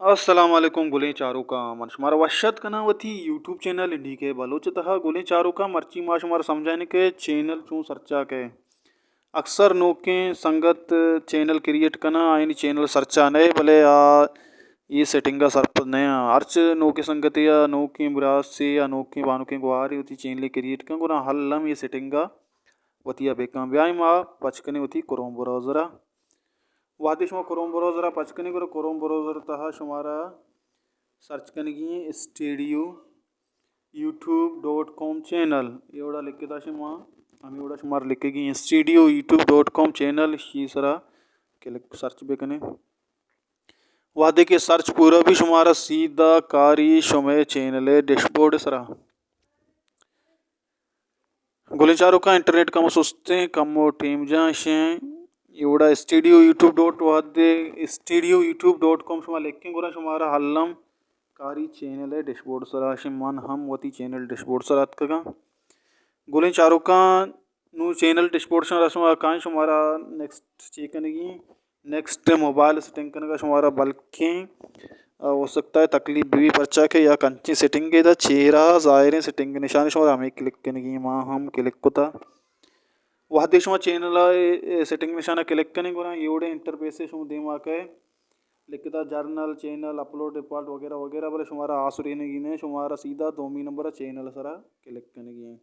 السلام علیکم گلیں چاروکاں، من شمارا وش ات کناں وتی یوٹیوب چینل انڈی کے بلوچ تہا۔ گلیں چاروکاں، مرچی ما شمارا سمجھائیں کہ چینل چون سرچا کئے۔ اکثر نوکیں سنگت چینل کریئیٹ کناں، آیانی چینل سرچا نئے، بلے آ اے سیٹنگ ءَ سرپد نیاں۔ ہرچ نوکیں سنگتے یا نوکیں براسے یا نوکیں بانکیں گوہارے وتی چینلے کریئیٹ کن، گڑا الم اے سیٹنگ ءَ وتی ءَ بکن۔ بیائیں ما پچ کنیں وتی کروم براؤزر ءَ۔ وہدے شما کروم براؤزر ءَ پچ کنیں، گڑا کروم براؤزر تہا شمارا سرچ کنگی ایں studio YouTube dot com channel. اے وڑا لکھتا شما، ہمیں وڑا شمار لکھگی ایں studio YouTube dot com channel, اشی سرا کلک سرچ بکنیں۔ وہدے کہ سرچ پورا بی، شمارا سیدھا کاری شمے چینل ڈیش بورڈ سرا۔ گلیں چاروکاں، انٹرنیٹ کمو سستیں، کمو ٹیم جاں اشیں۔ اے وڑا اسٹوڈیو یوٹیوب ڈاٹ وہدے اسٹوڈیو یوٹیوب ڈاٹ کام شما لکھیں، گڑا شمارا الم کاری چینل ڈیش بورڈ سرا اشیں۔ من ہم وتی چینل ڈیش بورڈ سرا اتکگاں۔ گلیں چاروکاں، نوں چینل ڈیش بورڈ شمارا شما کائیں، شمارا نیکسٹ چے کنگی ایں؟ نیکسٹ موبائل سیٹنگ کنگا شمارا بلکیں، آ، ہو سکتا ہے تکلیف بی، پرچا کہ یک انچیں سیٹنگے دا چیرا ظاہریں سیٹنگ نشان، شمارا ہمیں کلک کنگی، ما ہم کلک کتا۔ وہدے شما چینل ءَ اے، اے سیٹنگ نشان ءَ کلک کنیں، گڑا اے وڑیں انٹرفیسے شما دیما کئے، لکھتا جنرل، چینل، اپلوڈ، ڈیفالٹ وغیرہ وغیرہ، بلے شمارا آسرینگی نہ، شمارا سیدھا دومی نمبر ءَ چینل سرا کلک کنگی ایں۔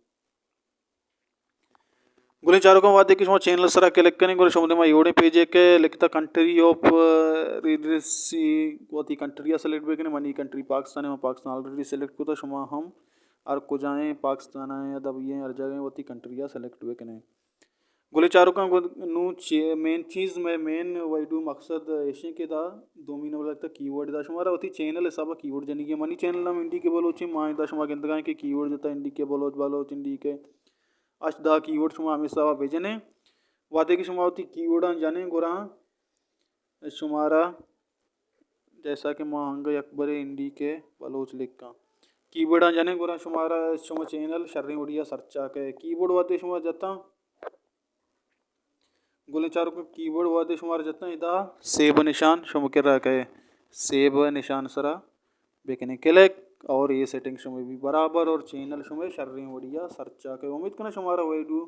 گلیں چاروکاں، وہدے کہ شما چینل سرا کلک کنیں، گڑا شما دیما اے وڑیں پیجے کہ لکھتا کنٹری آف ریڈیسی، وتی کنٹری ءَ سلیکٹ بکنیں۔ منی کنٹری پاکستان ہے، من پاکستان آلریڈی سلیکٹ کتا۔ شما ہم ہر کجائیں، پاکستان ءَ یا دبئی ءَ، ہر جاگہ وتی کنٹری ءَ سلیکٹ بکنیں۔ گلیں چاروکاں، گو-، نوں چے-، مین چیز، مئے مین ویڈیو مقصد ایشیں کہ دا دومی نمبر لکھتا کی ورڈ، دا شمارا وتی چینل حسابا کی ورڈ جنگی۔ منی چینل نام انڈی کے بلوچ ایں، ما دا شما گندگائیں کہ کی ورڈ جتا انڈی کے بلوچ، بلوچ انڈی کے اش دہ کی ورڈ شما ہمے حسابا بجنے۔ وہدے کہ شما وتی کی ورڈاں جنیں، گڑا شمارا جیسا کہ ما انگا یک برے انڈی کے بلوچ لکھاں، کی ورڈاں جنیں، گڑا شمارا شما چینل شریں وڑیا سرچا کئے۔ کی ورڈ وہدے شما جتاں، گلیں چاروکاں، کی ورڈ وہدے شمارا جتاں، ادا سیو نشان شما کرا کئے، سیو نشان سرا بکنیں کلک، اور اے سیٹنگ شما بی برابر اور چینل شما شریں وڑیا سرچا کئے۔ امید کناں شمارا ویڈیو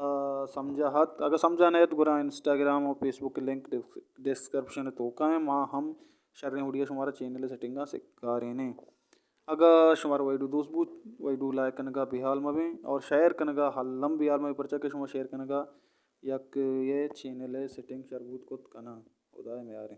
آ، سمجھا ات۔ اگہ سمجھا نہ ات، گڑا انسٹاگرام و فیس بک لنک ڈس-، ڈسکرپشن توکا ایں۔ ما ہم شریں وڑیا شمارا چینل سیٹنگاں سکارینیں۔ اگہ شمارا ویڈیو دوست بوت، ویڈیو لائک کنگا بیحال مبیں اور شیئر کنگا الم بیحال مبیں، پرچا کہ شما شیئر کنگا یک اے چینل سیٹنگ شر بوت کت کناں۔ خدا میاریں۔